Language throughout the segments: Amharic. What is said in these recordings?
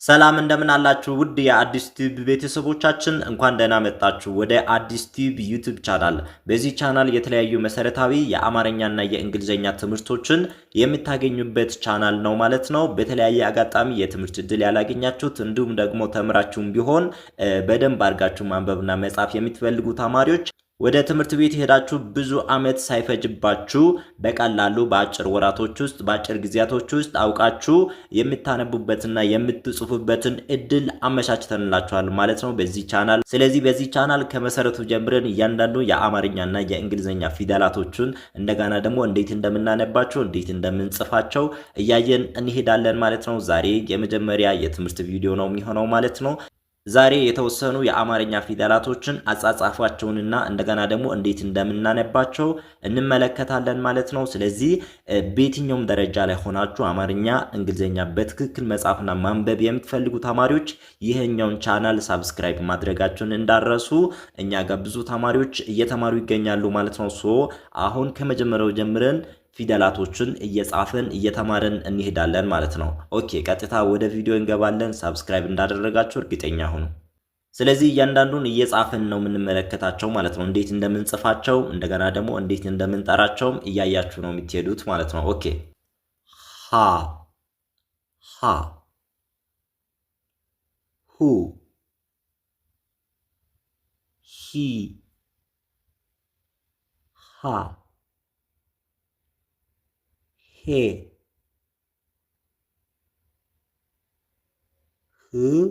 ሰላም እንደምን አላችሁ ውድ የአዲስ ቲዩብ ቤተሰቦቻችን፣ እንኳን ደህና መጣችሁ ወደ አዲስ ቲዩብ ዩቲዩብ ቻናል። በዚህ ቻናል የተለያዩ መሰረታዊ የአማርኛና የእንግሊዝኛ ትምህርቶችን የምታገኙበት ቻናል ነው ማለት ነው። በተለያየ አጋጣሚ የትምህርት እድል ያላገኛችሁት እንዲሁም ደግሞ ተምራችሁም ቢሆን በደንብ አድርጋችሁ ማንበብና መጻፍ የምትፈልጉ ተማሪዎች ወደ ትምህርት ቤት ሄዳችሁ ብዙ ዓመት ሳይፈጅባችሁ በቀላሉ በአጭር ወራቶች ውስጥ በአጭር ጊዜያቶች ውስጥ አውቃችሁ የምታነቡበትና የምትጽፉበትን እድል አመቻችተንላችኋል ማለት ነው በዚህ ቻናል። ስለዚህ በዚህ ቻናል ከመሰረቱ ጀምረን እያንዳንዱ የአማርኛና የእንግሊዝኛ ፊደላቶቹን እንደገና ደግሞ እንዴት እንደምናነባቸው እንዴት እንደምንጽፋቸው እያየን እንሄዳለን ማለት ነው። ዛሬ የመጀመሪያ የትምህርት ቪዲዮ ነው የሚሆነው ማለት ነው። ዛሬ የተወሰኑ የአማርኛ ፊደላቶችን አጻጻፋቸውንና እንደገና ደግሞ እንዴት እንደምናነባቸው እንመለከታለን ማለት ነው። ስለዚህ በየትኛውም ደረጃ ላይ ሆናችሁ አማርኛ፣ እንግሊዝኛ በትክክል መጻፍና ማንበብ የምትፈልጉ ተማሪዎች ይህኛውን ቻናል subscribe ማድረጋችሁን እንዳትረሱ። እኛ ጋር ብዙ ተማሪዎች እየተማሩ ይገኛሉ ማለት ነው። So አሁን ከመጀመሪያው ጀምረን ፊደላቶችን እየጻፍን እየተማርን እንሄዳለን ማለት ነው። Okay ቀጥታ ወደ ቪዲዮ እንገባለን። Subscribe እንዳደረጋችሁ እርግጠኛ ሁኑ። ስለዚህ እያንዳንዱን እየጻፍን ነው የምንመለከታቸው ማለት ነው። እንዴት እንደምንጽፋቸው እንደገና ደግሞ እንዴት እንደምንጠራቸውም እያያችሁ ነው የምትሄዱት ማለት ነው። Okay ሃ ሃ ሁ ሂ ሃ ሄ ህ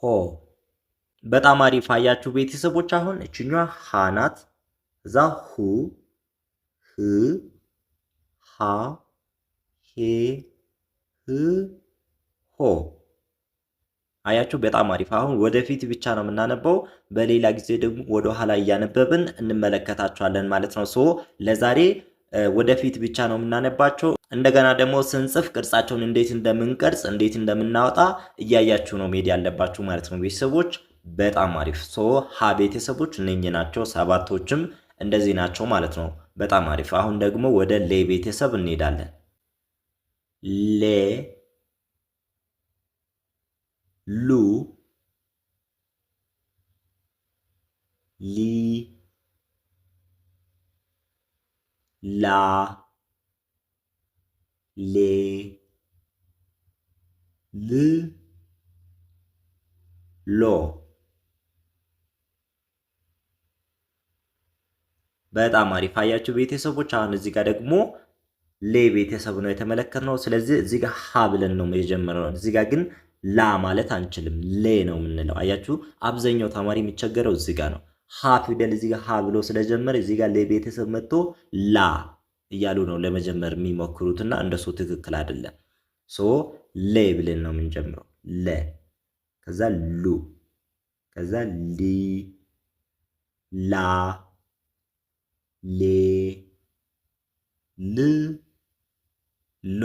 ሆ። በጣም አሪፍ አያችሁ ቤተሰቦች። አሁን እችኛዋ ሃ ናት። እዛ ሁ ህ ሃ ሄ ህ ሆ። አያችሁ በጣም አሪፍ። አሁን ወደፊት ብቻ ነው የምናነበው። በሌላ ጊዜ ደግሞ ወደ ኋላ እያነበብን እንመለከታቸዋለን ማለት ነው። So ለዛሬ ወደፊት ብቻ ነው የምናነባቸው። እንደገና ደግሞ ስንጽፍ ቅርጻቸውን እንዴት እንደምንቀርጽ እንዴት እንደምናወጣ እያያችሁ ነው መሄድ ያለባችሁ ማለት ነው ቤተሰቦች። በጣም አሪፍ። So ሀ ቤተሰቦች እነኚህ ናቸው። ሰባቶችም እንደዚህ ናቸው ማለት ነው። በጣም አሪፍ። አሁን ደግሞ ወደ ሌ ቤተሰብ እንሄዳለን። ሌ ሉ ሊ ላ ሌ ል ሎ። በጣም አሪፍ አያችሁ ቤተሰቦች። አሁን እዚህ ጋር ደግሞ ሌ ቤተሰብ ነው የተመለከትነው። ስለዚህ እዚህ ጋር ሀ ብለን ነው የጀመርነው። እዚህ ጋር ግን ላ ማለት አንችልም፣ ሌ ነው የምንለው። አያችሁ አብዛኛው ተማሪ የሚቸገረው እዚህ ጋር ነው። ሀ ፊደል እዚህ ጋር ሀ ብሎ ስለጀመረ እዚህ ጋር ሌ ቤተሰብ መጥቶ ላ እያሉ ነው ለመጀመር የሚሞክሩትና እንደሱ ትክክል አይደለም። So ሌ ብለን ነው የምንጀምረው። ለ ከዛ ሉ ከዛ ሊ ላ ሌ ል ሎ።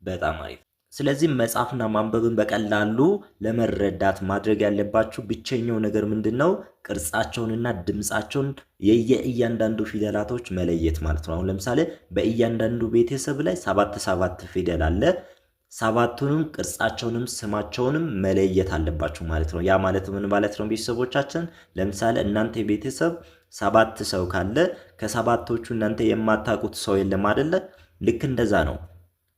በጣም አሪፍ። ስለዚህ መጻፍና ማንበብን በቀላሉ ለመረዳት ማድረግ ያለባችሁ ብቸኛው ነገር ምንድን ነው? ቅርጻቸውንና ድምፃቸውን የየእያንዳንዱ ፊደላቶች መለየት ማለት ነው። አሁን ለምሳሌ በእያንዳንዱ ቤተሰብ ላይ ሰባት ሰባት ፊደል አለ። ሰባቱንም ቅርጻቸውንም ስማቸውንም መለየት አለባችሁ ማለት ነው። ያ ማለት ምን ማለት ነው? ቤተሰቦቻችን ለምሳሌ እናንተ ቤተሰብ ሰባት ሰው ካለ ከሰባቶቹ እናንተ የማታውቁት ሰው የለም አይደለ? ልክ እንደዛ ነው።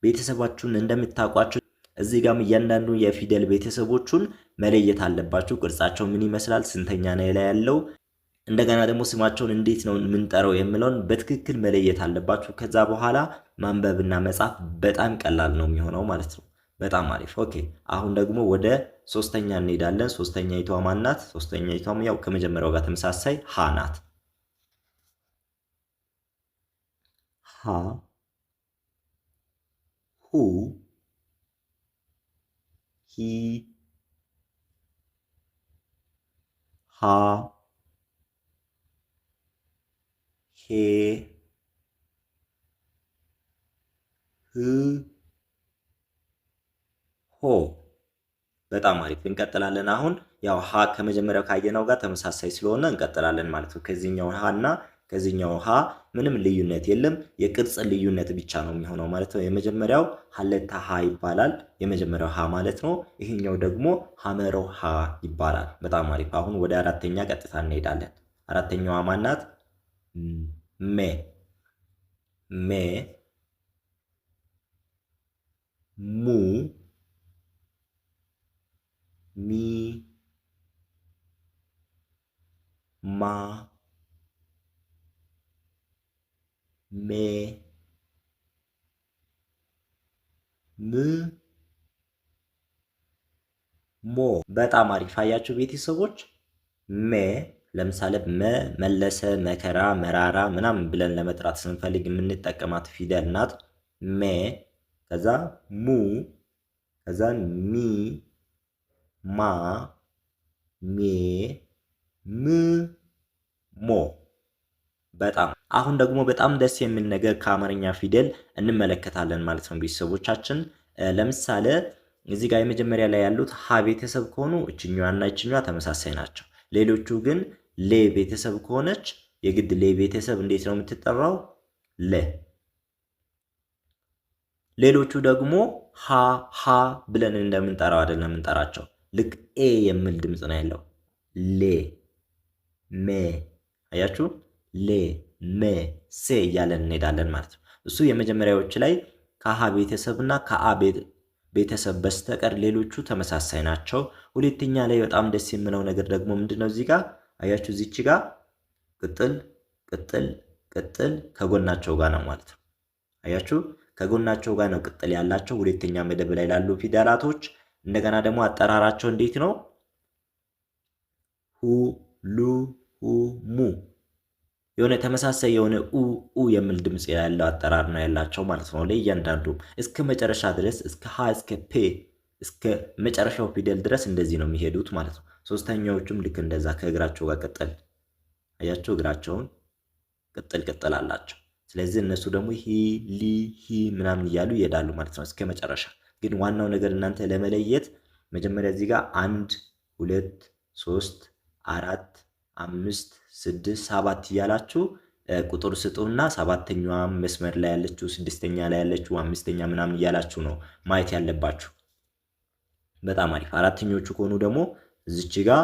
ቤተሰባችሁን እንደምታውቋቸው እዚህ ጋም እያንዳንዱ የፊደል ቤተሰቦቹን መለየት አለባችሁ። ቅርጻቸው ምን ይመስላል፣ ስንተኛ ነው ላይ ያለው፣ እንደገና ደግሞ ስማቸውን እንዴት ነው የምንጠራው የሚለውን በትክክል መለየት አለባችሁ። ከዛ በኋላ ማንበብና መጻፍ በጣም ቀላል ነው የሚሆነው ማለት ነው። በጣም አሪፍ። Okay አሁን ደግሞ ወደ ሶስተኛ እንሄዳለን። ሶስተኛይቷ ማን ናት? ሶስተኛይቷም ያው ከመጀመሪያው ጋር ተመሳሳይ ሀ ናት። ሀ ሁ ሂ ሃ ሄ ህ ሆ። በጣም አሪፍ እንቀጥላለን። አሁን ያው ሀ ከመጀመሪያው ካየነው ጋር ተመሳሳይ ስለሆነ እንቀጥላለን ማለት ነው። ከዚህኛው ሀ እና ከዚህኛው ሀ ምንም ልዩነት የለም። የቅርጽ ልዩነት ብቻ ነው የሚሆነው ማለት ነው። የመጀመሪያው ሀለታ ሀ ይባላል፣ የመጀመሪያው ሀ ማለት ነው። ይሄኛው ደግሞ ሐመረ ሀ ይባላል። በጣም አሪፍ። አሁን ወደ አራተኛ ቀጥታ እንሄዳለን። አራተኛዋ ማናት? ሜ ሜ ሙ ሚ ማ ሜ ም ሞ። በጣም አሪፍ። አያችሁ ቤተሰቦች፣ ሜ ለምሳሌ መ መለሰ፣ መከራ፣ መራራ ምናምን ብለን ለመጥራት ስንፈልግ የምንጠቀማት ፊደል ናት። ሜ ከዛ ሙ ከዛ ሚ ማ ሜ ም ሞ። በጣም አሁን ደግሞ በጣም ደስ የሚል ነገር ከአማርኛ ፊደል እንመለከታለን ማለት ነው ቤተሰቦቻችን። ለምሳሌ እዚህ ጋር የመጀመሪያ ላይ ያሉት ሀ ቤተሰብ ከሆኑ እችኛዋና እችኛዋ ተመሳሳይ ናቸው። ሌሎቹ ግን ሌ ቤተሰብ ከሆነች የግድ ሌ ቤተሰብ እንዴት ነው የምትጠራው? ለ። ሌሎቹ ደግሞ ሀ ሀ ብለን እንደምንጠራው አይደለም የምንጠራቸው። ልክ ኤ የሚል ድምፅ ነው ያለው። ሌ ሜ፣ አያችሁ፣ ሌ ሜ ሴ እያለን እንሄዳለን ማለት ነው። እሱ የመጀመሪያዎች ላይ ከሀ ቤተሰብ እና ከአ ቤተሰብ በስተቀር ሌሎቹ ተመሳሳይ ናቸው። ሁለተኛ ላይ በጣም ደስ የሚለው ነገር ደግሞ ምንድነው? እዚህ ጋር አያችሁ፣ እዚች ጋር ቅጥል ቅጥል ቅጥል ከጎናቸው ጋር ነው ማለት ነው። አያችሁ፣ ከጎናቸው ጋር ነው ቅጥል ያላቸው ሁለተኛ መደብ ላይ ላሉ ፊደላቶች። እንደገና ደግሞ አጠራራቸው እንዴት ነው? ሁ ሉ ሁ ሙ፣ የሆነ ተመሳሳይ የሆነ ኡ ኡ የሚል ድምፅ ያለው አጠራር ነው ያላቸው ማለት ነው። ለእያንዳንዱ እስከ መጨረሻ ድረስ፣ እስከ ሀ እስከ ፔ፣ እስከ መጨረሻው ፊደል ድረስ እንደዚህ ነው የሚሄዱት ማለት ነው። ሶስተኛዎቹም ልክ እንደዛ ከእግራቸው ጋር ቅጥል፣ አያቸው፣ እግራቸውን ቅጥል ቅጥል አላቸው። ስለዚህ እነሱ ደግሞ ሂ ሊ ሂ ምናምን እያሉ ይሄዳሉ ማለት ነው እስከ መጨረሻ። ግን ዋናው ነገር እናንተ ለመለየት መጀመሪያ እዚህ ጋር 1 2 3 4 5 6 7 እያላችሁ ቁጥር ስጡና ሰባተኛዋ መስመር ላይ ያለችው፣ ስድስተኛ ላይ ያለችው፣ አምስተኛ ምናምን እያላችሁ ነው ማየት ያለባችሁ። በጣም አሪፍ። አራተኞቹ ከሆኑ ደግሞ እዚች ጋር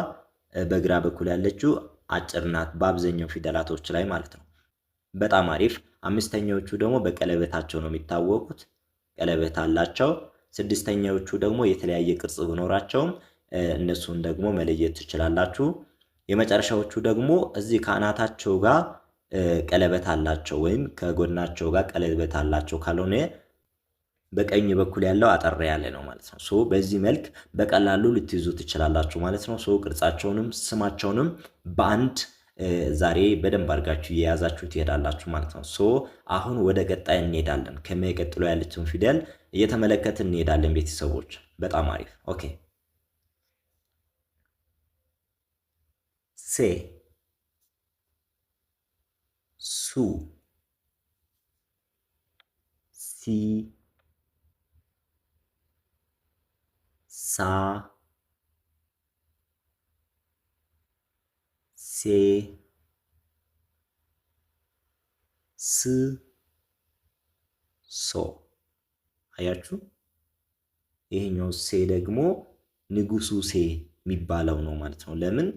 በግራ በኩል ያለችው አጭር ናት በአብዛኛው ፊደላቶች ላይ ማለት ነው። በጣም አሪፍ። አምስተኛዎቹ ደግሞ በቀለበታቸው ነው የሚታወቁት፣ ቀለበት አላቸው። ስድስተኛዎቹ ደግሞ የተለያየ ቅርጽ ቢኖራቸውም እነሱን ደግሞ መለየት ትችላላችሁ። የመጨረሻዎቹ ደግሞ እዚህ ከአናታቸው ጋር ቀለበት አላቸው ወይም ከጎናቸው ጋር ቀለበት አላቸው፣ ካልሆነ በቀኝ በኩል ያለው አጠር ያለ ነው ማለት ነው። So በዚህ መልክ በቀላሉ ልትይዙ ትችላላችሁ ማለት ነው። So ቅርጻቸውንም ስማቸውንም በአንድ ዛሬ በደንብ አድርጋችሁ እየያዛችሁ ትሄዳላችሁ ማለት ነው። So አሁን ወደ ቀጣይ እንሄዳለን። ከመ ቀጥሎ ያለችውን ፊደል እየተመለከትን እንሄዳለን ቤተሰቦች። በጣም አሪፍ። Okay፣ ሴ ሱ ሲ ሳ ሴ ስ ሶ። አያችሁ፣ ይሄኛው ሴ ደግሞ ንጉሱ ሴ የሚባለው ነው ማለት ነው። ለምን?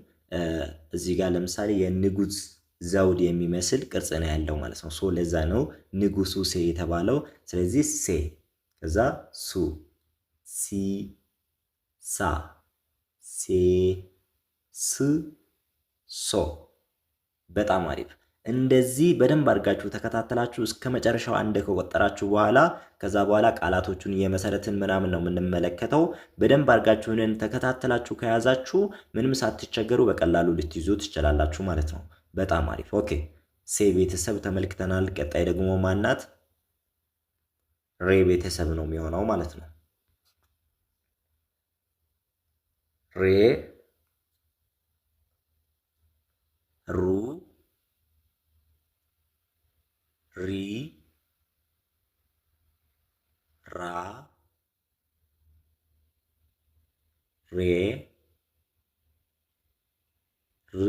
እዚህ ጋር ለምሳሌ የንጉስ ዘውድ የሚመስል ቅርጽ ነው ያለው ማለት ነው። So ለዛ ነው ንጉሱ ሴ የተባለው። ስለዚህ ሴ ከዛ ሱ ሲ ሳ ሴ ስ ሶ። በጣም አሪፍ። እንደዚህ በደንብ አድርጋችሁ ተከታተላችሁ እስከ መጨረሻው አንድ ከቆጠራችሁ በኋላ፣ ከዛ በኋላ ቃላቶቹን እየመሰረትን ምናምን ነው የምንመለከተው። በደንብ አድርጋችሁንን ተከታተላችሁ ከያዛችሁ ምንም ሳትቸገሩ በቀላሉ ልትይዙ ትችላላችሁ ማለት ነው። በጣም አሪፍ። Okay፣ ሴ ቤተሰብ ተመልክተናል። ቀጣይ ደግሞ ማናት? ሬ ቤተሰብ ነው የሚሆነው ማለት ነው። ሬ ሩ ሪ ራ ሬ ር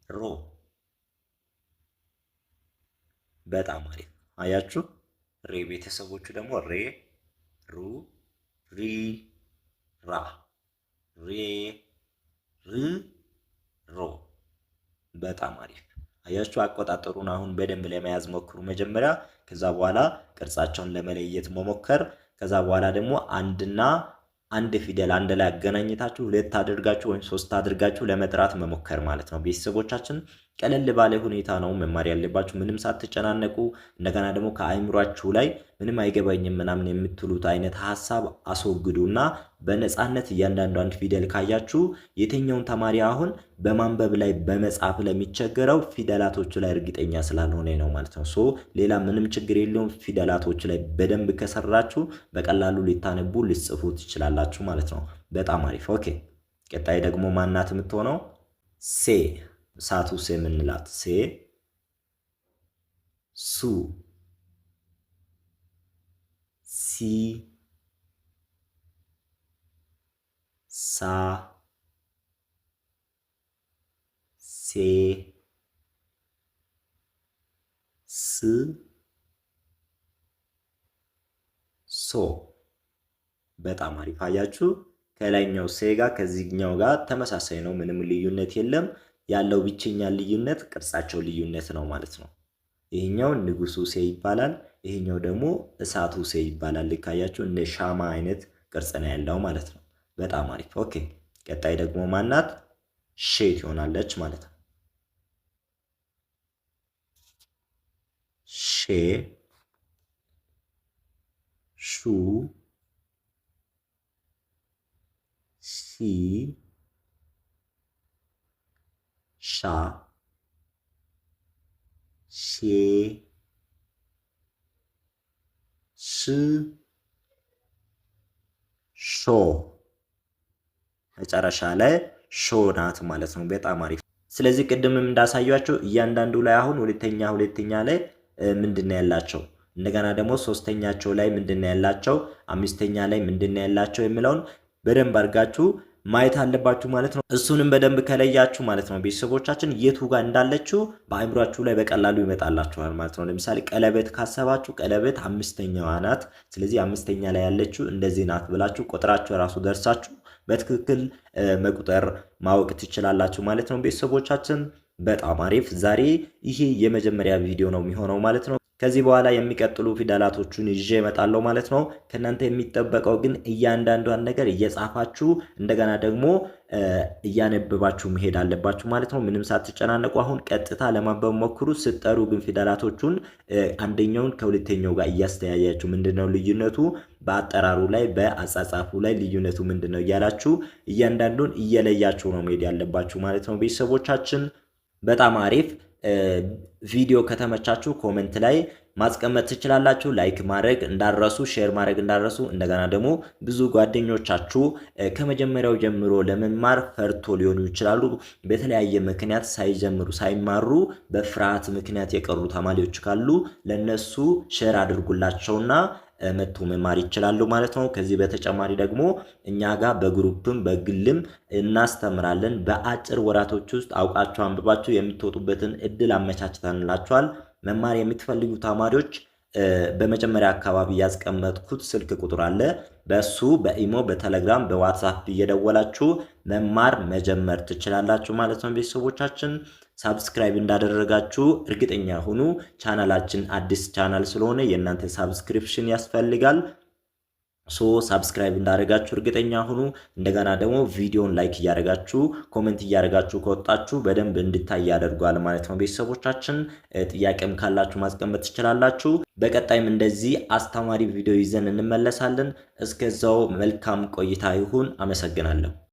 ሮ። በጣም አሪፍ አያችሁ። ሬ ቤተሰቦቹ ደግሞ ሬ፣ ሩ፣ ሪ፣ ራ፣ ሬ፣ ር፣ ሮ። በጣም አሪፍ አያችሁ። አቆጣጠሩን አሁን በደንብ ለመያዝ ሞክሩ መጀመሪያ። ከዛ በኋላ ቅርጻቸውን ለመለየት መሞከር። ከዛ በኋላ ደግሞ አንድና አንድ ፊደል አንድ ላይ አገናኝታችሁ ሁለት አድርጋችሁ ወይም ሶስት አድርጋችሁ ለመጥራት መሞከር ማለት ነው። ቤተሰቦቻችን ቀለል ባለ ሁኔታ ነው መማር ያለባችሁ፣ ምንም ሳትጨናነቁ። እንደገና ደግሞ ከአእምሯችሁ ላይ ምንም አይገባኝም ምናምን የምትሉት አይነት ሀሳብ አስወግዱና በነፃነት እያንዳንዷን ፊደል ካያችሁ የትኛውን ተማሪ አሁን በማንበብ ላይ በመጻፍ ላይ የሚቸገረው ፊደላቶቹ ላይ እርግጠኛ ስላልሆነ ነው ማለት ነው። So ሌላ ምንም ችግር የለውም። ፊደላቶቹ ላይ በደንብ ከሰራችሁ በቀላሉ ልታነቡ ልትጽፉ ትችላላችሁ ማለት ነው። በጣም አሪፍ። Okay። ቀጣይ ደግሞ ማናት የምትሆነው? ሴ፣ እሳቱ ሴ የምንላት ሴ፣ ሱ፣ ሲ፣ ሳ፣ ሴ፣ ስ፣ ሶ። በጣም አሪፍ አያችሁ። ከላይኛው ሴ ጋር ከዚህኛው ጋር ተመሳሳይ ነው። ምንም ልዩነት የለም። ያለው ብቸኛ ልዩነት ቅርጻቸው ልዩነት ነው ማለት ነው። ይሄኛው ንጉሱ ሴ ይባላል። ይሄኛው ደግሞ እሳቱ ሴ ይባላል። ልክ አያችሁ፣ እንደ ሻማ አይነት ቅርጽ ነው ያለው ማለት ነው። በጣም አሪፍ። Okay። ቀጣይ ደግሞ ማናት? ሼ ትሆናለች ማለት ነው። ሼ፣ ሹ፣ ሺ፣ ሻ፣ ሼ፣ ሽ፣ ሾ። መጨረሻ ላይ ሾ ናት ማለት ነው። በጣም አሪፍ። ስለዚህ ቅድምም እንዳሳያቸው እያንዳንዱ ላይ አሁን ሁለተኛ ሁለተኛ ላይ ምንድን ነው ያላቸው፣ እንደገና ደግሞ ሶስተኛቸው ላይ ምንድን ነው ያላቸው፣ አምስተኛ ላይ ምንድን ነው ያላቸው የሚለውን በደንብ አድርጋችሁ ማየት አለባችሁ ማለት ነው። እሱንም በደንብ ከለያችሁ ማለት ነው ቤተሰቦቻችን የቱ ጋር እንዳለችው በአእምሯችሁ ላይ በቀላሉ ይመጣላችኋል ማለት ነው። ለምሳሌ ቀለበት ካሰባችሁ ቀለበት አምስተኛዋ ናት። ስለዚህ አምስተኛ ላይ ያለችው እንደዚህ ናት ብላችሁ ቆጥራችሁ ራሱ ደርሳችሁ በትክክል መቁጠር ማወቅ ትችላላችሁ ማለት ነው። ቤተሰቦቻችን በጣም አሪፍ። ዛሬ ይሄ የመጀመሪያ ቪዲዮ ነው የሚሆነው ማለት ነው። ከዚህ በኋላ የሚቀጥሉ ፊደላቶቹን ይዤ እመጣለሁ ማለት ነው። ከእናንተ የሚጠበቀው ግን እያንዳንዷን ነገር እየጻፋችሁ እንደገና ደግሞ እያነበባችሁ መሄድ አለባችሁ ማለት ነው። ምንም ሳትጨናነቁ አሁን ቀጥታ ለማንበብ ሞክሩ። ስትጠሩ ግን ፊደላቶቹን አንደኛውን ከሁለተኛው ጋር እያስተያያችሁ ምንድነው ልዩነቱ፣ በአጠራሩ ላይ በአጻጻፉ ላይ ልዩነቱ ምንድነው እያላችሁ እያንዳንዱን እየለያችሁ ነው መሄድ ያለባችሁ ማለት ነው። ቤተሰቦቻችን በጣም አሪፍ። ቪዲዮ ከተመቻችሁ comment ላይ ማስቀመጥ ትችላላችሁ። Like ማድረግ እንዳትረሱ፣ share ማድረግ እንዳትረሱ። እንደገና ደግሞ ብዙ ጓደኞቻችሁ ከመጀመሪያው ጀምሮ ለመማር ፈርቶ ሊሆኑ ይችላሉ። በተለያየ ምክንያት ሳይጀምሩ ሳይማሩ በፍርሃት ምክንያት የቀሩ ተማሪዎች ካሉ ለነሱ share አድርጉላቸውና መጥቶ መማር ይችላሉ ማለት ነው። ከዚህ በተጨማሪ ደግሞ እኛ ጋር በ group ም በግልም እናስተምራለን። በአጭር ወራቶች ውስጥ አውቃችሁ አንብባችሁ የምትወጡበትን እድል አመቻችተንላችኋል። መማር የምትፈልጉ ተማሪዎች በመጀመሪያ አካባቢ ያስቀመጥኩት ስልክ ቁጥር አለ። በሱ በኢሞ፣ በቴሌግራም፣ በዋትሳፕ እየደወላችሁ መማር መጀመር ትችላላችሁ ማለት ነው። ቤተሰቦቻችን subscribe እንዳደረጋችሁ እርግጠኛ ሁኑ። ቻናላችን አዲስ ቻናል ስለሆነ የእናንተ subscription ያስፈልጋል። So subscribe እንዳደረጋችሁ እርግጠኛ ሁኑ። እንደገና ደግሞ ቪዲዮን like እያደረጋችሁ comment እያደረጋችሁ ከወጣችሁ በደንብ እንድታይ ያደርጓል ማለት ነው። ቤተሰቦቻችን ጥያቄም ካላችሁ ማስቀመጥ ትችላላችሁ። በቀጣይም እንደዚህ አስተማሪ ቪዲዮ ይዘን እንመለሳለን። እስከዛው መልካም ቆይታ ይሁን። አመሰግናለሁ።